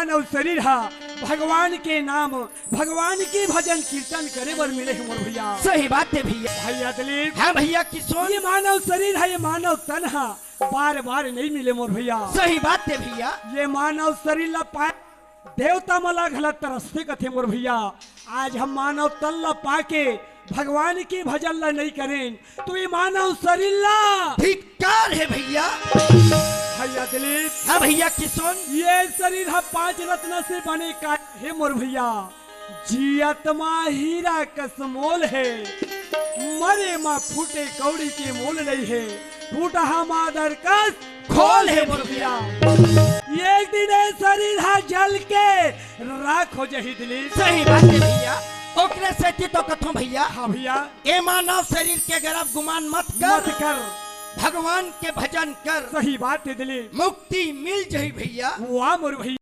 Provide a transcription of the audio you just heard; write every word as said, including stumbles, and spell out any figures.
मानव शरीर हा भगवान के नाम, भगवान के भजन कीर्तन करे बर मिले हे मोर भैया। सही बात हे भैया। भैया दिलीप, हाँ भैया किशोर। ये मानव शरीर हा, ये मानव तन हा बार बार नहीं मिले मोर भैया। सही बात हे भैया। ये मानव शरीर ला पाए देवता मन ला घला तरसथे कथे मोर भैया। आज हम मानव तन ला पाके भगवान के भजन ला नहीं करेन, तो ये मानव शरीर ला धिक्कार हे भैया। भैया दिलीप, हाँ भैया किशोर। ये शरीर हा पांच रत्न से बने का हे मोर भैया। जियत मा हीरा कस मोल हे, मरे मा फूटे कौड़ी के मोल नहीं हे। टूटहा मादर कस खोल हे मोर भैया। एक दिन ये शरीर हा जल के राख हो जाही दिलीप। सही बात हे भैया। ओकरे सेती तो कथों भैया, हाँ भैया। ए मानव शरीर के अगर आप गुमान मत कर, मत कर। भगवान के भजन कर। सही बात हे दिलीप। मुक्ति मिल जाही भैया। वाह मोर भैया।